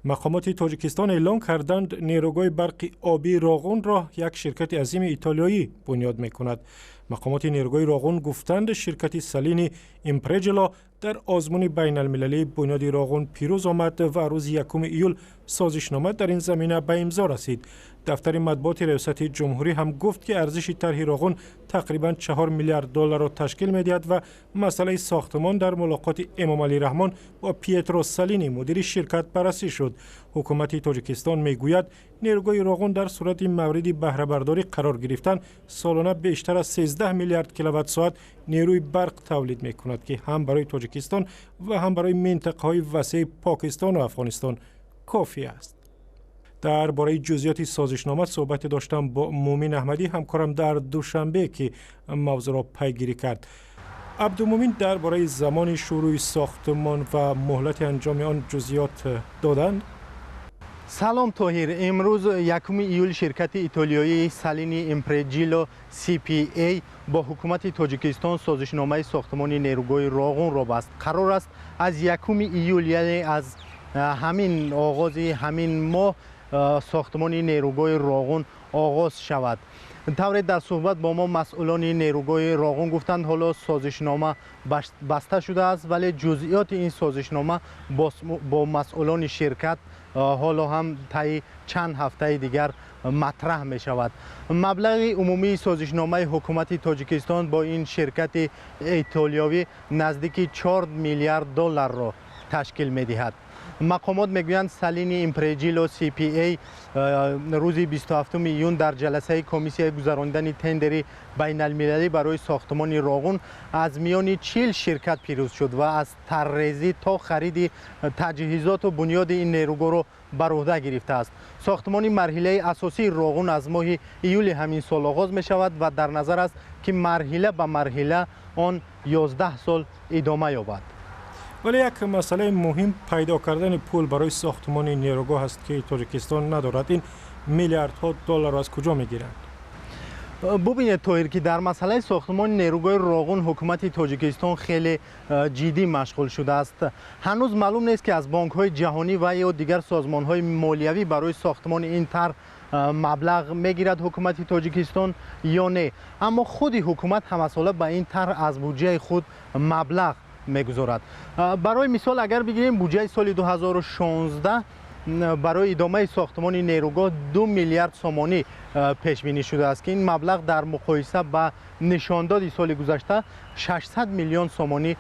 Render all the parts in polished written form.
Мақомоти Тоҷикистон эълон карданд, нерӯгоҳи барқи обии Роғунро як ширкати азими итолиёӣ бунёд мекунад. Мақомоти нерӯгоҳи Роғун гуфтанд, ширкати Салини Импреҷело дар озмуни байналмилалии бунёди Роғун пирӯз омад ва рӯзи 1 июл созишнома дар ин замина ба имзо расид. Дафтари матбуоти Риёсати Ҷумҳурӣ ҳам гуфт, ки арзиши тарҳи Роғун тақрибан 4 миллиард долларро ташкил медиҳад ва масъалаи сохтмон дар мулоқоти Эмомалӣ Раҳмон бо Пьетро Салини, мудири ширкат, баррасӣ шуд. Ҳукумати Тоҷикистон мегӯяд, нерӯгоҳи Роғун дар сурати мавриди баҳрабардорӣ қарор гирифтан солона бештар аз 13 миллиард киловатт-соат нерӯи барқ тавлид мекунад, ки ҳам барои Тоҷикистон ва ҳам барои минтақаҳои васеи Покистону Афғонистон кофӣ аст. Дар бораи ҷузъиёти созишнома суҳбате доштам бо Муъмин Аҳмадӣ, ҳамкорам дар Душанбе, ки мавзӯъро пайгирӣ кард. Абдумӯмин, дар бораи замони шурӯи сохтмон ва муҳлати анҷоми он ҷузъиёт доданд? Салом, Тоҳир. Имрӯз, 1 июл, ширкати итолиёии Салини Импреҷило CPA бо ҳукумати Тоҷикистон созишномаи сохтмони нерӯгоҳи Роғунро баст. Қарор аст, аз 1 июл, яъне аз ҳамин оғози ҳамин моҳ, сохтмони нерӯгоҳи Роғун оғоз шавад. Тавре дар суҳбат бо мо масъулони нерӯгоҳи Роғун гуфтанд, ҳоло созишнома баста шудааст, вале ҷузъиёти ин созишнома бо масъулони ширкат ҳоло ҳам таи чанд ҳафтаи дигар матраҳ мешавад. Маблағи умумии созишномаи ҳукумати Тоҷикистон бо ин ширкати итолиёвӣ наздики 4 миллиард долларро ташкил медиҳад. Мақомот мегӯянд, Салини Импреҷило CPA рӯзи 27 июн дар ҷаласаи комиссияи гузаронидани тендери байналмилалӣ барои сохтмони Роғун аз миёни 40 ширкат пирӯз шуд ва аз тарҳрезӣ то хариди таҷҳизоту бунёди ин нерӯгоҳро бар уҳда гирифтааст. Сохтмони марҳилаи асосии Роғун аз моҳи июли ҳамин сол оғоз мешавад ва дар назар аст, ки марҳила ба марҳила он 11 сол идома ёбад. Вале як масъалаи муҳим пайдо кардани пул барои сохтмони нерӯгоҳ аст, ки Тоҷикистон надорад. Ин миллиардҳо долларро аз куҷо мегиранд? Бубинед, Тоҳир, ки дар масъалаи сохтмони нерӯгоҳи Роғун ҳукумати Тоҷикистон хеле ҷиддӣ машғул шудааст. Ҳанӯз маълум нест, ки аз бонкҳои ҷаҳонӣ ва ё дигар созмонҳои молиявӣ барои сохтмони ин тарҳ маблағ мегирад ҳукумати Тоҷикистон ё не, аммо худи ҳукумат ҳамасола ба ин тарҳ аз буҷаи худ маблағ мегузорад. Барои мисол, агар бигирем, буҷаи соли 2016 барои идомаи сохтмони нерӯгоҳ 2 миллиард сомонӣ пешбинӣ шудааст, ки ин маблағ дар муқоиса ба нишондоди соли гузашта 600 миллион сомонӣ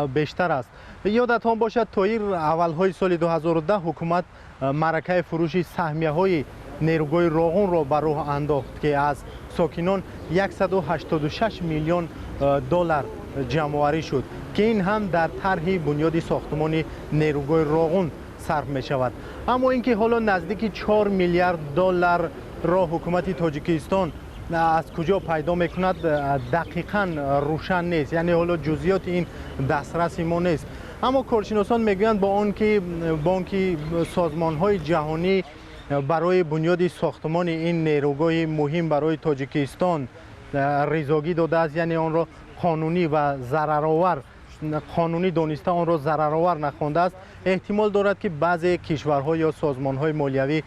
бештар аст. Ёдатон бошад, Тоҳир, аввалҳои соли 2010 ҳукумат маъракаи фурӯши саҳмияҳои нерӯгоҳи Роғунро ба роҳ андохт, ки аз сокинон 186 миллион доллар ҷамъоварӣ шуд, ки ин ҳам дар тарҳи бунёди сохтмони нерӯгоҳи Роғун сарф мешавад. Аммо ин ки ҳоло наздики 4 миллиард долларро ҳукумати Тоҷикистон аз куҷо пайдо мекунад, дақиқан рӯшан нест, яъне ҳоло ҷузъиёти ин дастраси мо нест. Аммо коршиносон мегӯянд, бо он ки бонки созмонҳои ҷаҳонӣ барои бунёди сохтмони ин нерӯгоҳи муҳим барои Тоҷикистон ризогӣ додааст, яъне онро қонунӣ ва зараровар қонунӣ дониста, онро зараровар нахондааст, эҳтимол дорад, ки баъзе кишварҳо ё созмонҳои молиявӣ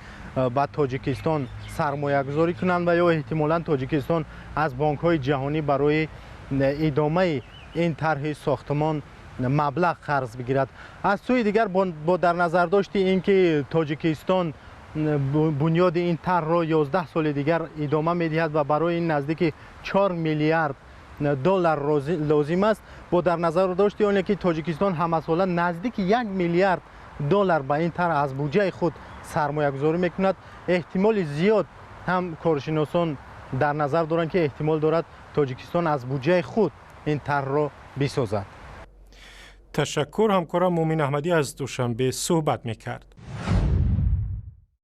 ба Тоҷикистон сармоягузорӣ кунанд ва ё эҳтимолан Тоҷикистон аз бонкҳои ҷаҳонӣ барои идомаи ин тарҳи сохтмон маблағ қарз бигирад. Аз сӯи дигар, бо дар назардошти ин ки Тоҷикистон бунёди ин тарҳро 11 соли дигар идома медиҳад ва барои ин наздики 4 миллиард доллар лозим аст, бо дар назардошти оне ки Тоҷикистон ҳамасола наздики 1 миллиард доллар ба ин тарҳ аз буҷаи худ сармоягузорӣ мекунад, эҳтимоли зиёд ҳам коршиносон дар назар доранд, ки эҳтимол дорад Тоҷикистон аз буҷаи худ ин тарҳро бисозад. Ташаккур. Ҳамкорам Муъмин Аҳмадӣ аз Душанбе суҳбат мекард.